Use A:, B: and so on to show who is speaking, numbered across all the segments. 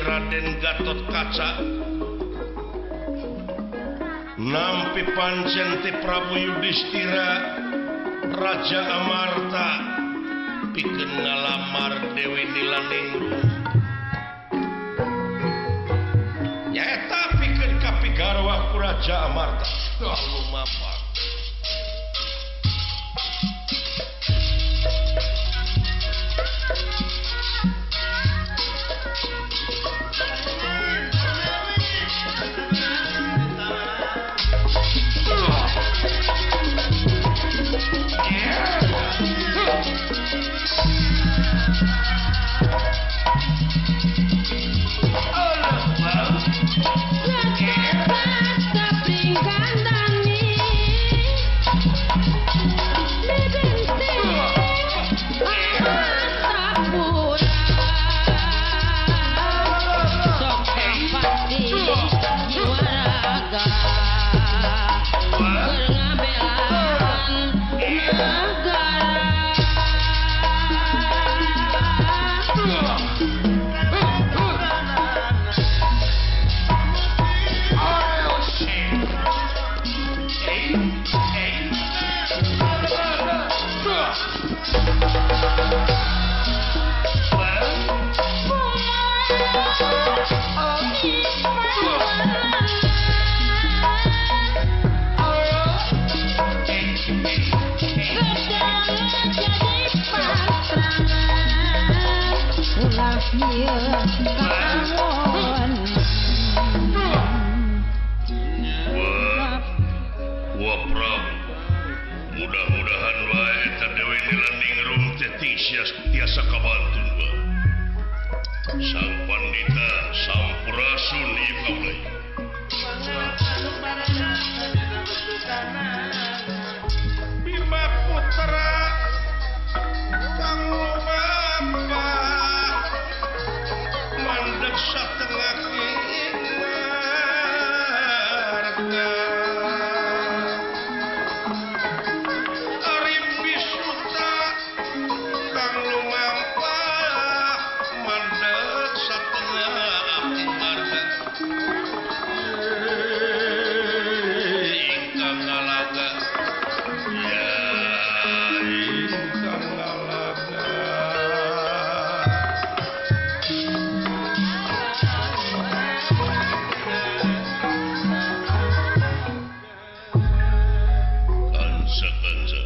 A: Raden Gatot Kaca nampi pancen ti Prabu Yudhistira Raja Amarta pikeun ngalamar Dewi Nilaningrum nyaeta pikeun kapigarwa ku Raja Amarta lumampah. Wah Prabu, mudah-mudahan wae eta Dewi Nilaningrum teh tiasa kabantun wae. Sang Pandita sampurasun ieu kaula. Bima Putra kang lumampak mandeg satengah marga. Ari Bisuta kang lumampak mandeg satengah marga. Ingkang ngalaga ya ingkang ngalaga. Kansa kansa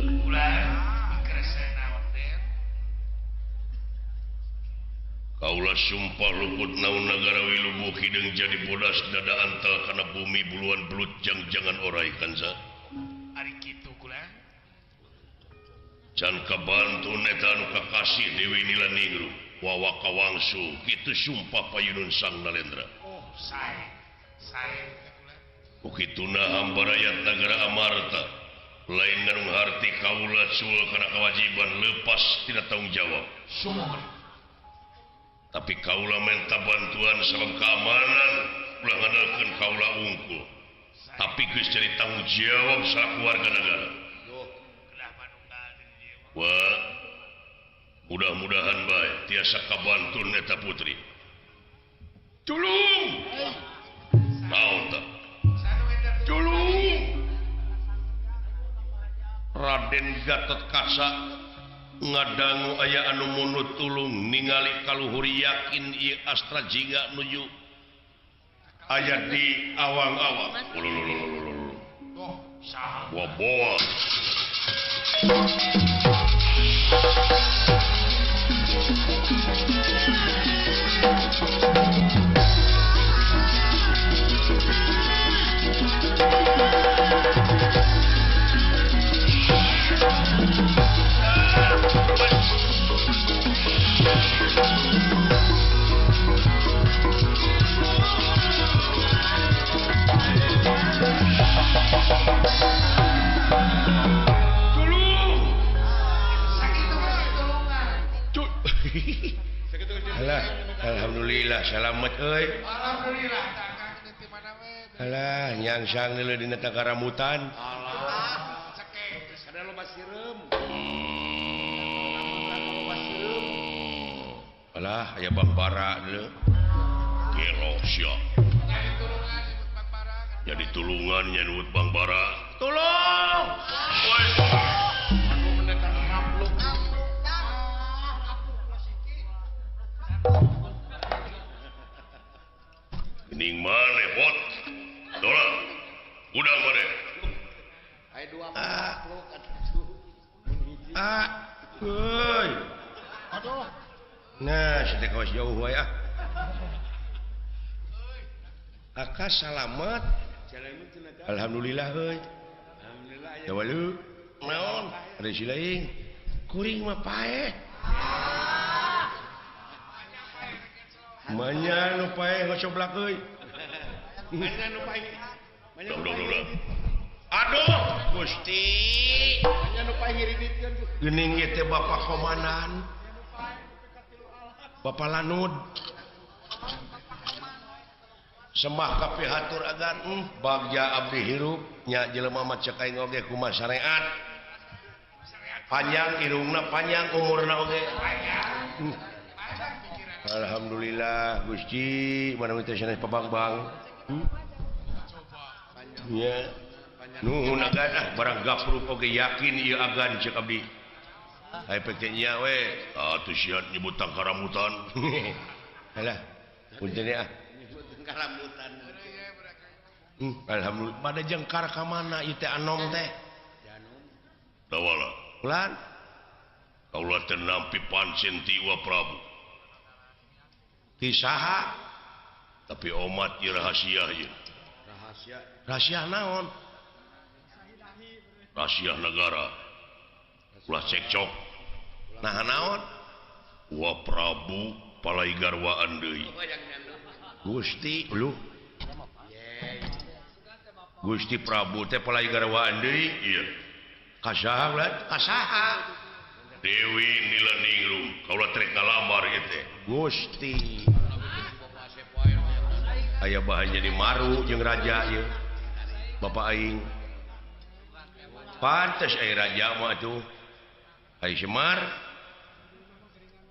A: kaula sumpah luput naun nagara wilubuh hideung jadi bodas dada antal kana bumi buluan belut jang-jangan orai kansa.
B: Ari kitu kula.
A: Can kabantu neta anu kakasih Dewi Nilaningrum wawa kawangsu kitu sumpah payunun Sang Nalendra.
B: Oh, sae. Sae kula.
A: Ku kituna hamba rakyat nagara Amarta lain ngarung harti kaula cul kana kewajiban lepas tina tanggung jawab.
B: Sumur.
A: Tapi kaula minta bantuan sabab keamanan ulah ngandalkeun kaula unggul. Tapi geus jadi tanggung jawab salaku warga negara. Wah, mudah-mudahan bae tiasa kabantun eta putri. Tulung! Naon tah? Tulung! Raden Gatot Kaca ngadangu aya anu munut tulung ningali kaluhur yakin ieu Astra Jingga nuju aya di awang-awang.
B: Oh, saha?
A: Boa-boa. Tulung! salamet euy.
B: Alhamdulillah tah Kang di mana we.
A: Alah nyangsang deuleu dina tangkaramutan.
B: Alah, cekek
C: Ada loba sireum.
A: Alah aya Bang Bara deuleu. Gelo sia.
B: Jadi tulungan nyebut Bang Bara.
A: Jadi tulungan nyebut Bang Bara. Tolong. Woi.
C: Anu menekan kapluk.
A: Gening maneh bot. Tolong. Udang maneh.
C: Aya dua kapluk atuh. Mun hiji.
A: Ah. Heuy.
B: Aduh.
A: Nah, si teh kawas jauh wae ah. Akas salamet. Alhamdulillah euy.
C: Alhamdulillah aya.
A: Ya walu. Naon? Ada si lain. Kuring mah paeh. Manya nu paeh ngocoblak euy.
C: Manya nu paeh. Manya nu paeh.
A: Aduh, Gusti.
C: Manya nu paeh ngiriditkeun.
A: Geuning ieu teh Bapak Komandan. Bapak Lanud. Sembah kapihatur agan bagja abdi hirup nya jelema mah cek aing oge kumaha syariat. Panjang irungna panjang umurna oge. Alhamdulillah Gusti mana teh sanes pabangbang. Nya nuhun agan ah barang gapruk oge yakin ieu agan cek abdi. Ai pek teh nya we atuh sia nyebut tangkaramutan. Halah punten ah.
C: Karamutan.
A: Alhamdulillah pada jengkar ka mana ieu teh anom teh? Dawala. Ulan. Kaula teh nampi pancen ti Wa Prabu. Ti saha? Tapi omat ieu rahasia ieu.
C: Rahasia.
A: Rahasia naon? Rahasia negara. Ulah cekcok. Nah naon? Wa Prabu palai garwaan deui. Gusti lu Gusti Prabu teh palai garwaan deui ieu ka saha ulah ka saha Dewi Nilaningrum kaula trek ngalamar ieu teh Gusti aya bahan jadi maru jeung raja ieu Bapak aing pantes aya raja mah atuh ai Semar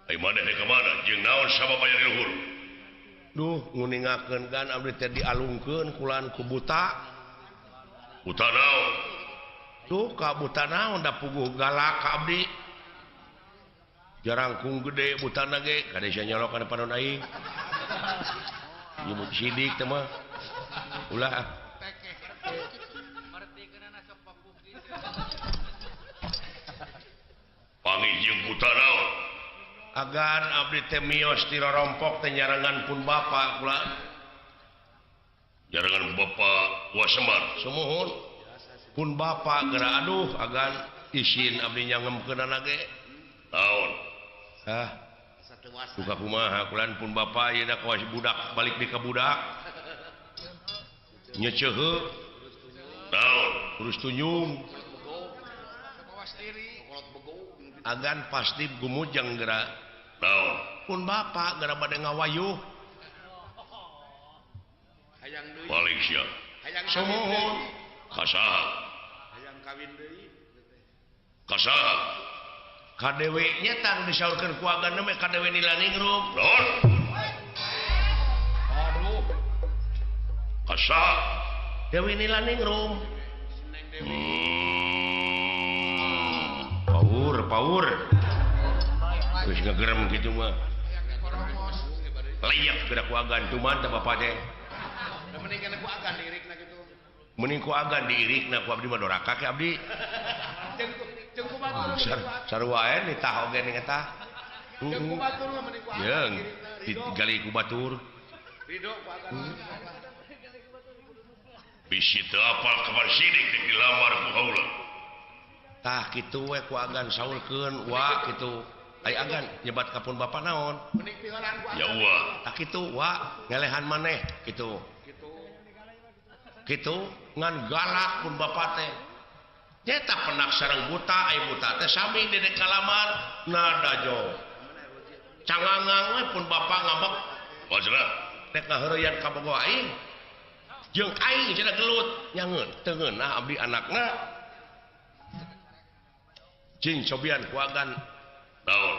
A: ai maneh ka mana jeung naon sabab aya di luhur. Duh nguningakeun kan abdi teh dialungkeun kulan ku buta. Buta naon? Tuh ka buta naon da puguh galak ka abdi. Jarangkung gede butana ge kade sia nyolok kana panon aing. Nyebut sidik teh mah. Ulah ah. Panggih jeung buta naon? Agan abdi teh mios ti rorompok teh nyarengan pun bapa kula. Nyarengan bapa Wa Semar. Sumuhun. Pun bapa geura aduh agan isin abdi nyangemkeunana ge. Naon? Hah. Duka kumaha kulan pun bapa ieu da kawas budak balik di ka budak. Nyeceuheuh. Naon? Terus tunjung. Agan pasti gumujeng geura. Naon? Pun bapa geura bade ngawayuh.
C: Hayang deui.
A: Balik sia.
C: Hayang
A: Sumuhun. Ka saha?
C: Hayang kawin deui.
A: Ka saha? Ka Dewi nya tang disaurkeun ku agan mah ka Dewi Nilaningrum. Naon?
C: Aduh.
A: Ka saha? Dewi Nilaningrum.
C: Seneng Dewi.
A: Paur, paur. Geus ngegerem kitu mah. Layak geura ku agan cuman teh bapa teh.
C: Mending kana ku agan diirikna kitu.
A: Mending ku agan diirikna ku abdi mah doraka ke abdi.
C: Jeung ku batur.
A: Sarua ae nitah oge ning eta.
C: Jeung ku batur mah mending ku agan.
A: Jeung digali ku batur.
C: Ridho ku agan.
A: Bisi teu apal kapan sidik dek dilamar ku kaula. Tah kitu we ku agan saurkeun wa kitu. Ai agan nyebat ka pun bapa naon? Ya wa. Tah kitu wa ngelehan maneh kitu. Kitu ngan galak pun bapa teh. Nyeta penak sareng buta, ai buta teh sami dedek kalamar nada jo. Cangangang we pun bapa ngambek. Wajna rek ngaheureuyan ka bogoh aing. Jeung aing cenah gelut nyangeun teu ngeunah abdi anakna. Cing cobian ku agan. Naon?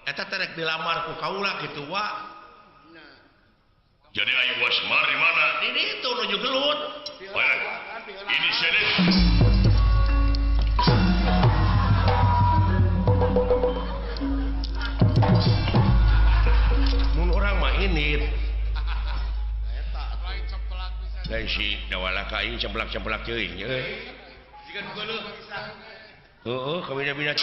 A: Eta teh rek dilamar ku kaula kitu wa. Jadi aing Semar di mana? Di ditu nuju gelut. Ini sini. Mun urang mah init. Lain si dawala ka aing cemplak-cemplak teuing euy.
C: Jiga nu geuleuh.
A: Heueuh kabina-bina.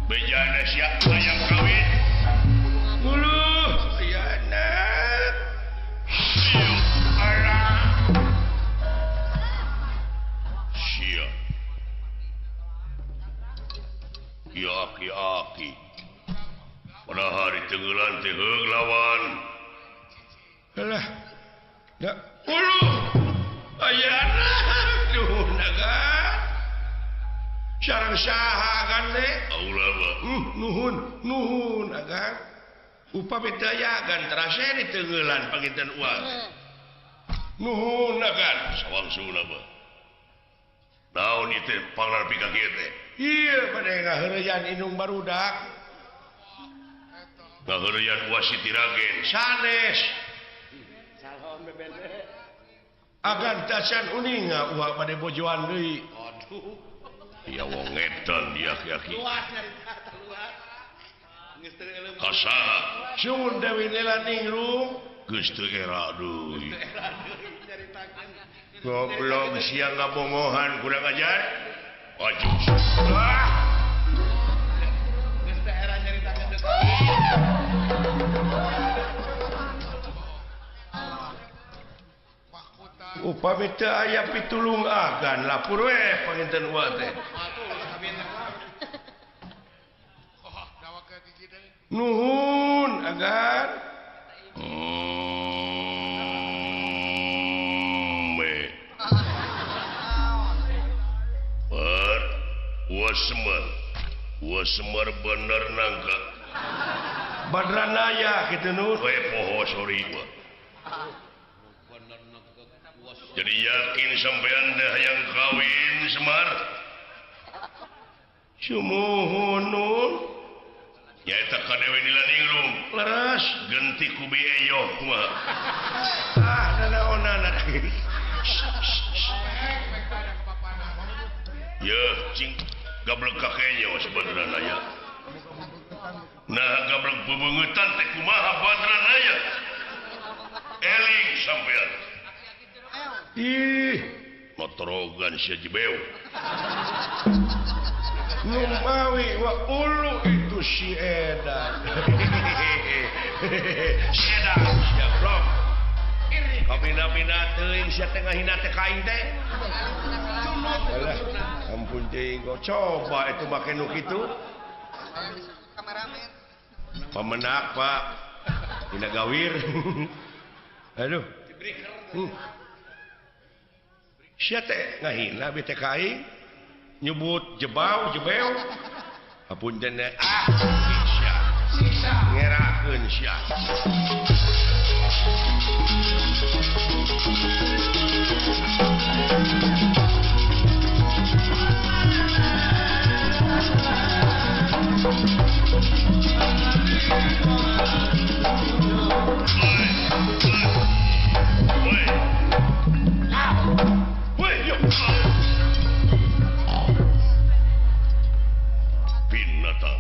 A: Bejana siap hayang kawin. Uluh, ayana. Alah. Sia. Ki aki-aki. Pada hari tenggelan teh heug lawan. Alah. Da. Uluh. Ayana. Nuhun agan. Sareng saha agan teh? Aula mah. Nuhun, nuhun agan. Upami teu aya agan terasa di tenggelan panginten uang. Nuhun agan, sawangsulna mah. Naon ieu teh panglar pika kieu teh? Ieu bade ngaheureuyan indung barudak. Ngaheureuyan Wasiti Ragen sanes.
C: Calon bebene.
A: Agan tacan uninga uang bade bojoan deui.
C: Aduh.
A: Ya wong edan dia aki-aki.
C: Luas nyarita luas. Geus teu euleum.
A: Kasaha? Sun Dewi Nila Ningrum geus teu era deui.
C: Teu era deui nyaritakeun.
A: Goblok sia ngabongohan kurang ajar. Maju. Ah!
C: Geus teu era nyaritakeun deui.
A: Upami teu aya pitulung agan lapur we panginten uwa teh. Nuhun agan. Ber, Semar, bener nangka. Badranaya kitu nu. We poho sorry wa. Jadi yakin sampean teh hayang kawin Semar? Sumuhun nun. Nyaeta ka Dewi Nila Ningrum. Leres genti ku bi eyoh kumaha. Ah, nanaonana. Yeuh, cing gablek ka kenyo sebenarna aya. Nah, gablek bebeungeutan teh kumaha Badran aya? Eling sampean. Ih, motorogan sia jebeu. Numawi wa ulu itu si edan. Si edan sia blok. Kabina-bina teuing sia teh ngahina teh ka aing teh. Alah, ampun teuing kok coba itu make nu kitu. Pamenak, Pak. Dina gawir. Aduh. Sia teh ngahina bi teh ka aing. Nyebut jebau jebeu. Apunten teh. Ah, sia. Ngerakeun sia. Binatang.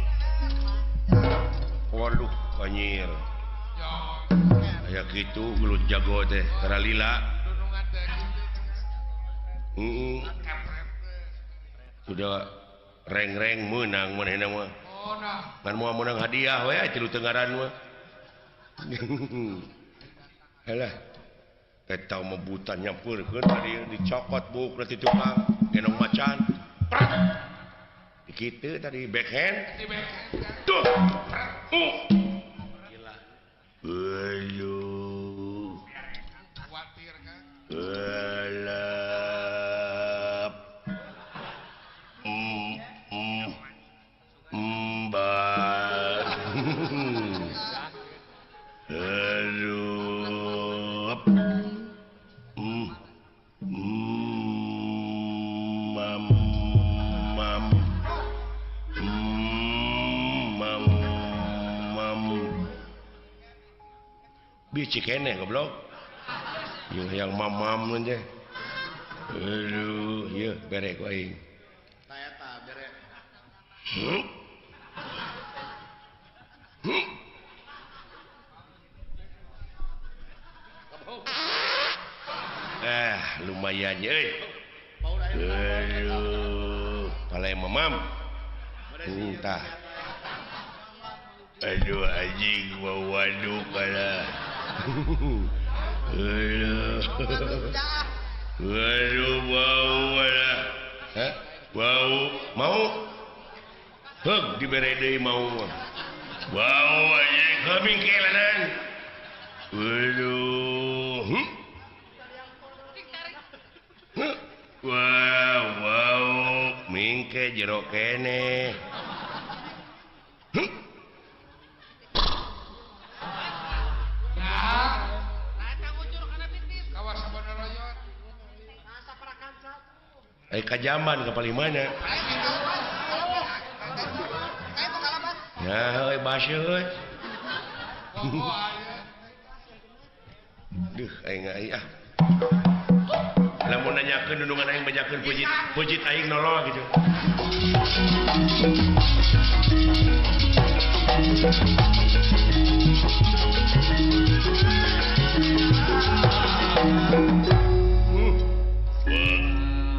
A: Waduh, kanyir. Aya kitu gelut jago teh, tara lila. Sudah reng-reng menang manehna mah. Ngan moal menang hadiah we tilu tenggaran mah. Halah. Eta mah butan nyampeurkeun tadi dicokot buuk ti tukang gendong macan. Prat. Kitu tadi backhand. Tuh. Aduh.
B: Khawatir kan.
A: Elap. Mbak. Aduh. Mam mam. Mam mam. Bici keneh goblok. Yung yang mamam teh. Aduh, ieu bere ku aing.
C: Tah eta bere.
A: Lumayan euy. Aduh, pala mamam. Entah. Aduh anjing bau waduk kalah. Aduh. Aduh bau kalah. Hah? Bau mau? Heug dibere deui mau. Bau anjing kami kelanan. Aduh. Wow, wow, mingke jero kene. Kajaman ke paling mana? Ya, euy baseuh euy. Duh, aing aing ah. Lamun nanyakeun dundungan aing bajakeun pujit, pujit aing nolol gitu.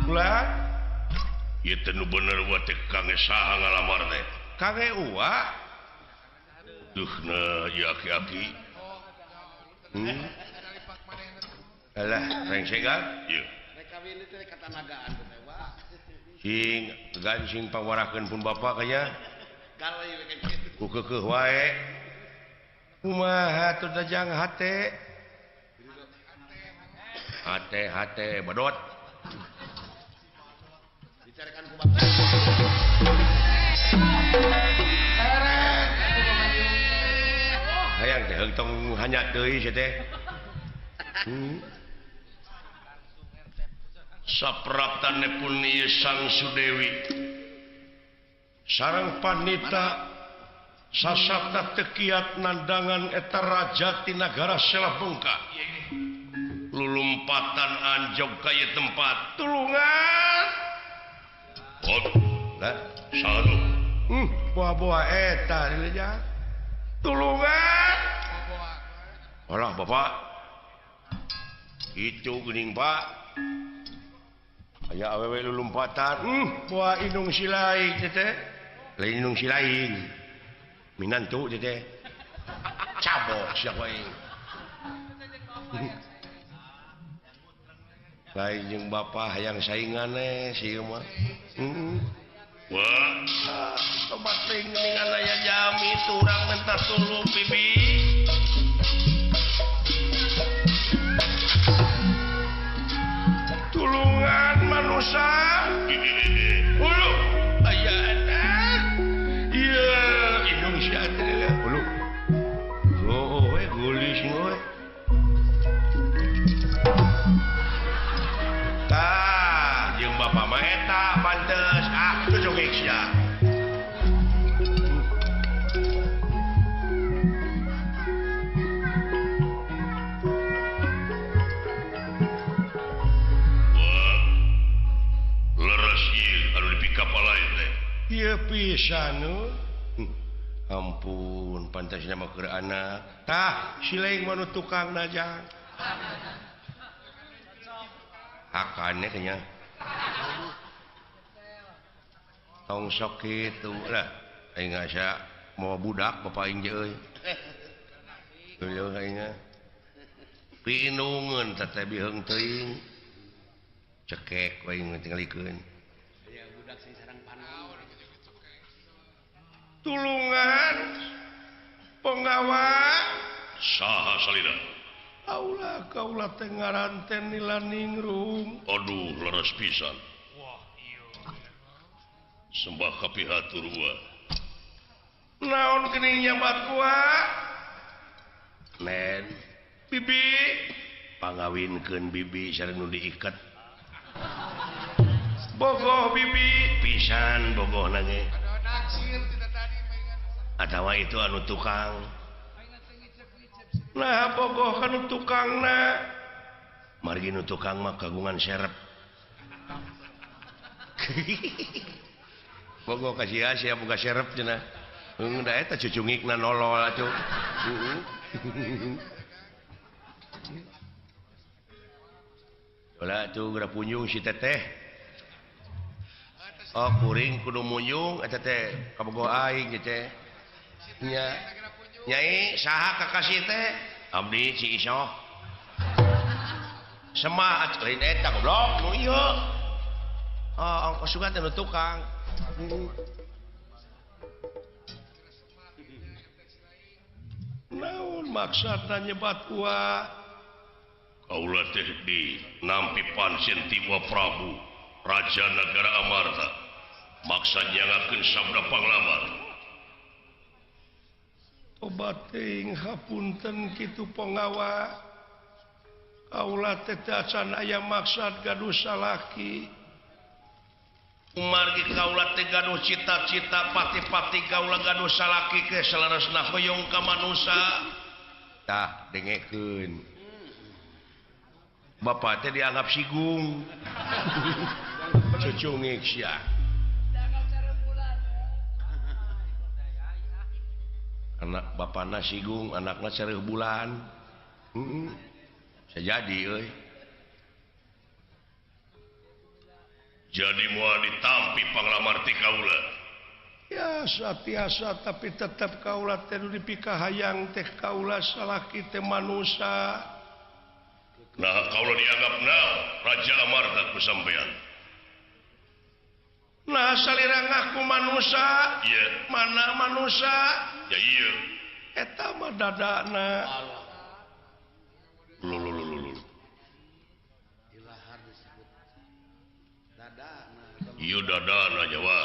A: Ulah
D: Ieu teh nu bener wa teh kange saha ngalamar teh?
A: Kange uwa.
D: Duh na ieu aki-aki.
A: Alah, rengsegan?
D: Ieu.
A: Sing gancing pangwarakeun pun bapa kaya. Ku keukeuh wae. Kumaha atuh dajang hate? Hate hate bedot. Hayang teh tong hanya deui sia teh.
D: Sapraptane pun ieu Sang Sudewi
A: sareng panita sasapta tekiat nandangan eta raja ti nagara Selabengka.
D: Lulumpatan anjog ka ieu tempat.
A: Tulungan.
D: Oh, lah, saha
A: Boa-boa eta dileja. Tulungan. Alah bapak. Itu geuning Pak. Aya awewe lulumpatan. Boa indung silaing teh. Lain indung silaing. Minantu teh. Cabok sia aing. Lain jeung bapak hayang saingan eh sieu mah.
D: Wah,
A: tobat teuing geuningan aya jami turang minta tulung bibi. Tulungan manusia. Ulu aya anak. Ieu indung sia teh ulu. Oh, we geulis we. Tah, jeung bapa mah eta pantes. Ah, itu congek sia.
D: Wah. Leres ieu anu dipikapalain teh.
A: Ieu pisan nu. Ampun, pantasna mah keur anak. Tah, si lain mah nu tukang najang. Hakannya kayaknya tong sok kitu lah aing asa mau budak bapak aing euy tuluy aing piinungeun teh teh biheung teuing cekek we aing tingalikeun
C: aya budak sing sarang panon
A: tulungan penggawa
D: Saha salira?
A: Aula kaula teh ngaran teh Nilaningrum.
D: Aduh leres pisan.
B: Wah ieu.
D: Sembah kapihatur wa.
A: Naon geuning nyabat gua? Nen, bibi pangawinkeun bibi sareng nu diiket. Bogoh bibi pisan bogohna ge.
B: Aduh naksir tina tadi paingan.
A: Atawa itu anu tukang. Nah bogoh kanu tukangna. Margi nu tukang mah kagungan serep. Bogoh ka sia sia boga serep cenah. Heung da eta cucungikna nolol atuh. Heeh. Ulah tuh geura punjung si teteh. Oh kuring kudu munjung eta teh kabogoh aing teh. Nya. Nyai saha kakasih teh? Abdi si Isoh. Semah lain eta goblok nu ieu. Oh ongkos sugan teh nu tukang. Naon maksudna nyebat gua?
D: Kaula teh di nampi pancen ti Wa Prabu Raja Nagara Amarta. Maksa nyangakeun sabda panglamar.
A: Obat teuing hapunten kitu pangawa. Kaula teh acan aya maksad gaduh salaki. Margi kaula teh gaduh cita-cita pati-pati kaula gaduh salaki ke saleresna hoyong ka manusa. Tah dengekeun. Bapak teh dianggap sigung. Cucungik sia. Anak bapana sigung, anakna sareuh bulan. Heeh. Bisa jadi euy.
D: Jadi moal ditampi panglamar ti kaula.
A: Ya satiasa tapi tetep kaula teh nu dipikahayang teh kaula salaki teh manusa.
D: Nah kaula dianggap naon Raja Amarta ku sampean.
A: Nah salira ngaku manusa.
D: Ieu
A: mana manusa?
D: Ya ieu.
A: Eta mah dadana.
D: Lho lho lho lho.
C: Ilahar disebut dadana.
D: Ieu dadana Jawa.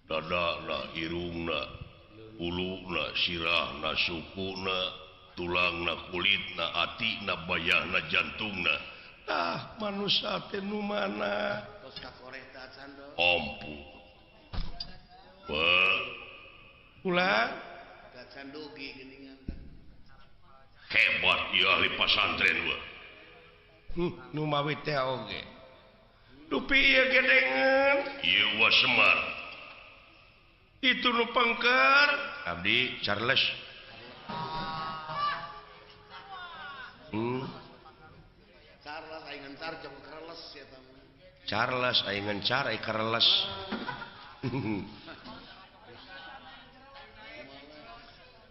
D: Dadana irungna, uluna, sirahna, sukuna, tulangna, kulitna, atina, bayahna, jantungna.
A: Tah manusa teh nu mana?
C: Tos kakoreh teh acan do.
D: Ampu. Ba.
A: Ulah
C: acan dugi geuningan teh.
D: Hebat ieu ahli pasantren we.
A: Nu mawi teh oge. Dupi ieu gedengeun.
D: Ieu wa Semar.
A: Itu nu pengker. Abdi Charles.
C: Charles aing ngencar jeung Carles eta mah.
A: Charles aing ngencar ai Carles.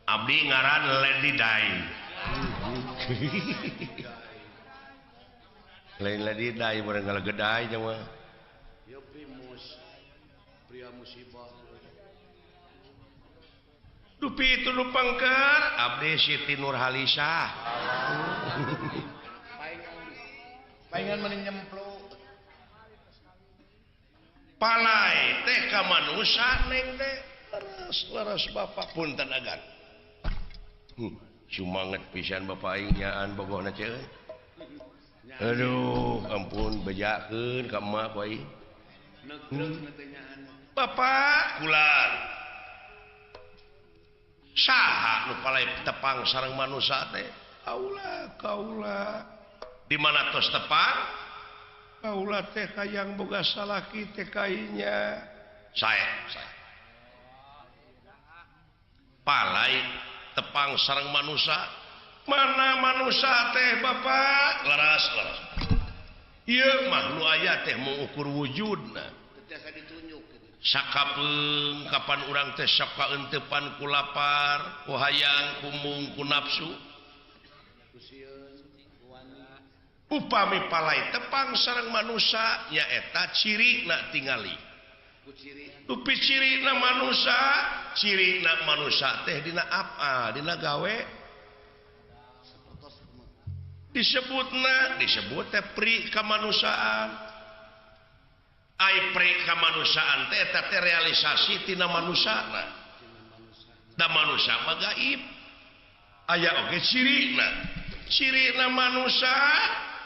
A: Abdi ngaran Lady Di. Lain Lady Di bareng ngalegedai nya mah.
C: Ieu primus. Pria musibah.
A: Dupi itu nu pengker abdi Siti Nurhalisah.
C: Paingan meni nyempluk.
A: Palai teh ka manusa neng teh leres leres bapak punten agan. Sumanget pisan bapak aing nyaan bogohna ceu. Aduh, ampun bejakeun ka emak ku aing. Bapak
D: kulan.
A: Saha nu palai tepang sareng manusa teh? Kaula, kaula.
D: Di mana tos tepang?
A: Kaula teh hayang boga salaki teh kainya.
D: Sae, sae. Palai tepang sareng manusa.
A: Mana manusa teh bapak?
D: Leres, leres.
A: Ieu mah nu aya teh mengukur wujudna.
C: Teu ditunjuk kitu.
A: Sakapeung kapan urang teh sok kaeunteupan ku lapar, ku hayang, ku mung, ku nafsu. Upami palai tepang sareng manusa nyaeta cirina tingali. Dupi cirina manusia, cirina manusia teh dina apa, dina gawe disebutna, disebut teh pri kemanusiaan. Ai pri kemanusiaan teh eta teh realisasi tina manusana. Da manusia mah gaib. Aya oge cirina. Cirina manusia,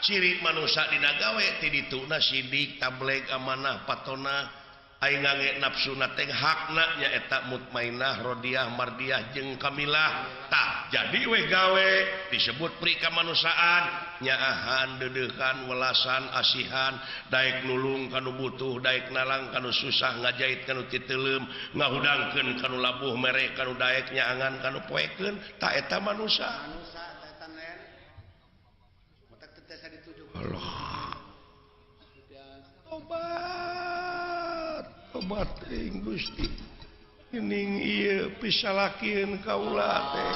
A: ciri manusia dina gawe ti dituna sidik, tableg, amanah, patona. Aing ngange nafsuna teh hakna nyaeta mutmainah, rodiah, mardiah jeung kamilah. Tah jadi we gawe disebut pri kamanusiaan, nyaahan, deudeuhan, welasan, asihan, daek nulung kanu butuh, daek nalang kanu susah, ngajait kanu titeuleum, ngahudangkeun kanu labuh, mere kanu daek, nyaangan kanu poekeun, tah eta manusia. Allah. Tobat. Obat teuing Gusti ining ieu pisalakieun kaula teh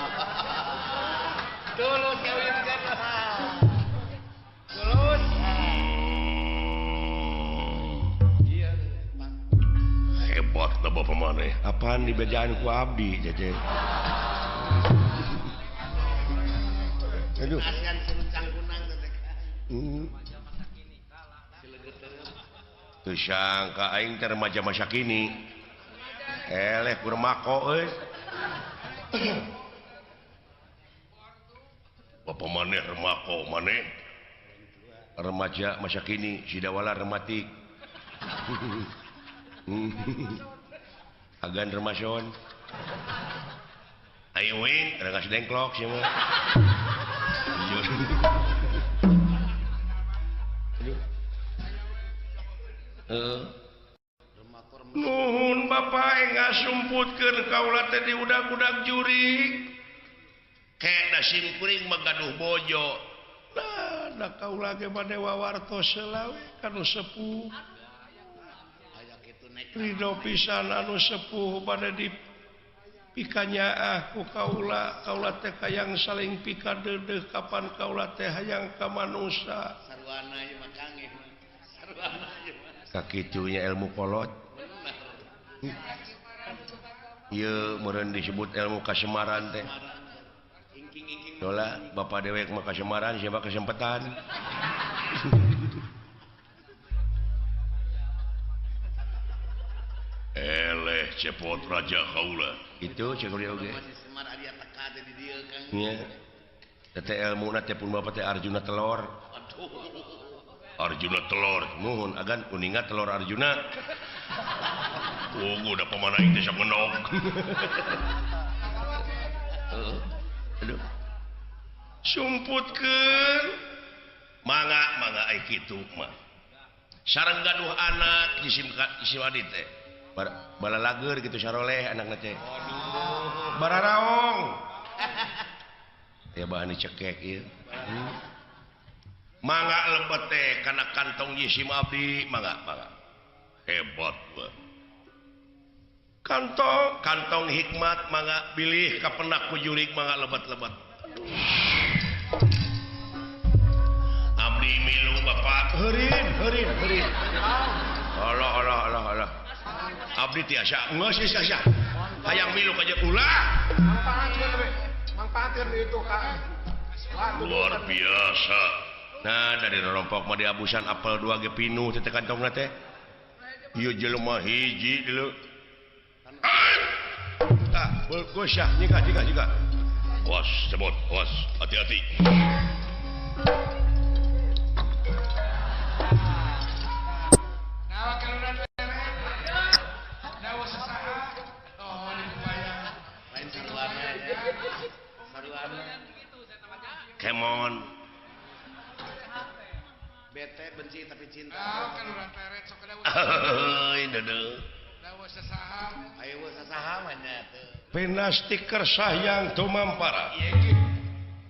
C: tulus kawinkeun tulus
A: ieu hebat da bapa maneh apaan dibejaan ku abdi jeje aduh
C: kasihan surucang kunang teh
A: Teu sangka aing teh remaja masa kini. Eleh ku remako euy. Bapa maneh remako maneh. Remaja masa kini sidawala rematik. Agan remason. Ayo wing, rengas dengklok sia mah. Aduh. Nuhun Bapak ngasumputkeun kaula teh di udag-udag jurig. Kek da sim kuring mah gaduh bojo. Nah, da kaula ge bade wawartos heula we kanu sepuh. Ridho pisan anu sepuh bade di pikanyaah ku kaula, kaula teh hayang saling pikadeudeuh kapan kaula teh hayang ka manusa.
C: Sarwana ieu mah kangge. Sarwana ieu mah
A: kakitunya ilmu kolot. Ieu meureun disebut ilmu kasemaran teh. Dola bapak dewek mah kasemaran siapa kesempatan. Eleh cepot raja kaula. Itu cek dia oge. Nya. Teh ilmuna teh pun bapak teh Arjuna telor. Arjuna telur nuhun agan uninga telur Arjuna. Oh, udah pemana itu sok ngenog. Aduh. Sumputkeun mangga mangga ai kitu mah. Sareng gaduh anak jisim jisim adi teh. Balalager kitu saroleh anakna teh. Waduh. Bararaong. Ya bahan dicekek ieu. Mangga lebet teh kana kantong jisim abdi mangga mangga hebat we. Kantong kantong hikmat mangga bilih kapenak ku jurig mangga lebet-lebet. Abdi milu bapak heurin heurin heurin. Allah Allah Allah Allah. Abdi tiasa geus tiasa. Hayang milu ka jeung ulah.
B: Mangpaatkeun itu ka.
D: Luar biasa.
A: Nah dari rorompok mah diabusan apel 2 ge pinuh teh kantongna teh. Ieu jelema hiji deuleu. Tah, geus yah nyika nyika nyika.
D: Awas cebot, awas, hati-hati.
B: Nawa kaluran leret. Nawa sasaha. Oh, dibayar.
C: Lain saruana. Saruana.
A: Kemon.
C: Bete benci tapi cinta.
B: Ah, kaluran leret sok kada.
A: Heuy, deudeuh.
B: Dawa sasaha.
C: Ayo sasaha mah nya teu.
A: Pinasti kersah tumampara.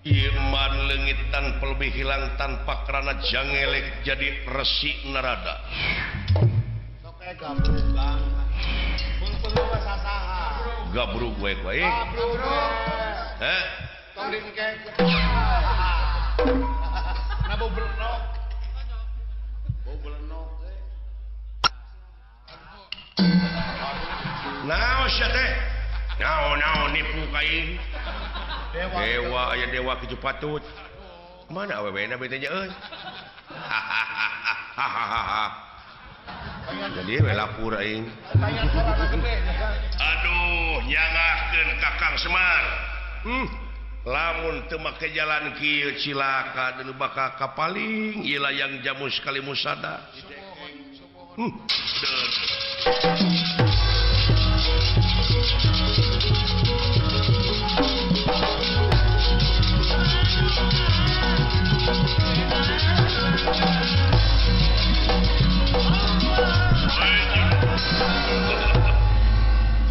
A: Iman leungit tanpa lebih hilang tanpa kerana jangelek jadi resi narada.
C: Sok eh gabrug bang. Pung-pung mah sasaha.
A: Gabrug we wae.
C: Gabrug.
A: Heh.
C: Tong dingkek. Na bau belenok. Bau belenok eh.
A: Naon sia teh? Naon-naon nipu ka aing. Dewa aya dewa kitu patut. Mana awewena bete nya euy. Jadi we lapur aing. Aduh, nyangakeun Kakang Semar. Lamun teu make jalan kieu cilaka deui bakal kapaling ieu layang jamus kali musada.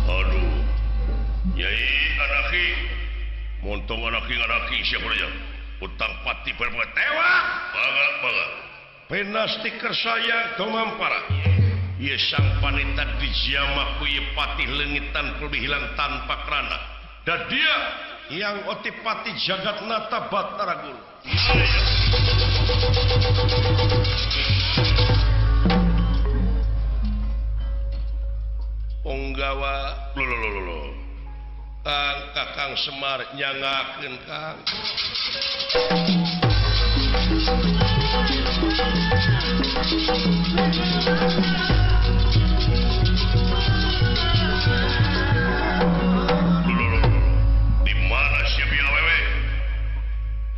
A: Aduh, Yai anaki, montong anaki anaki siapa aja, utang pati berbuat tewa, banget banget. Penasti kersayang tomampara, ye sang panita dijamaku ye patih lengitan perlu hilang tanpa kerana. Dan dia yang otipati jagat nata batara guru. Ponggawa lho Kang Kakang Semar nyangakeun Kang. Lho di mana sia bi awewe?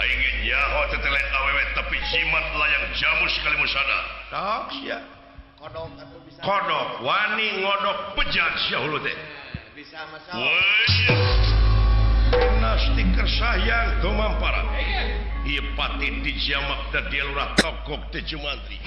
A: Aing nyaho tetelet awewe tapi jimat layang jamus kali musada. Tok sia.
C: Kodok atuh bisa.
A: Kodok wani ngodok bejat sia hulu teh.
C: Bisa masa.
A: Nasti kersayang tumampara. Ieu pati dijamak da dia lurah tokok teh jumantri.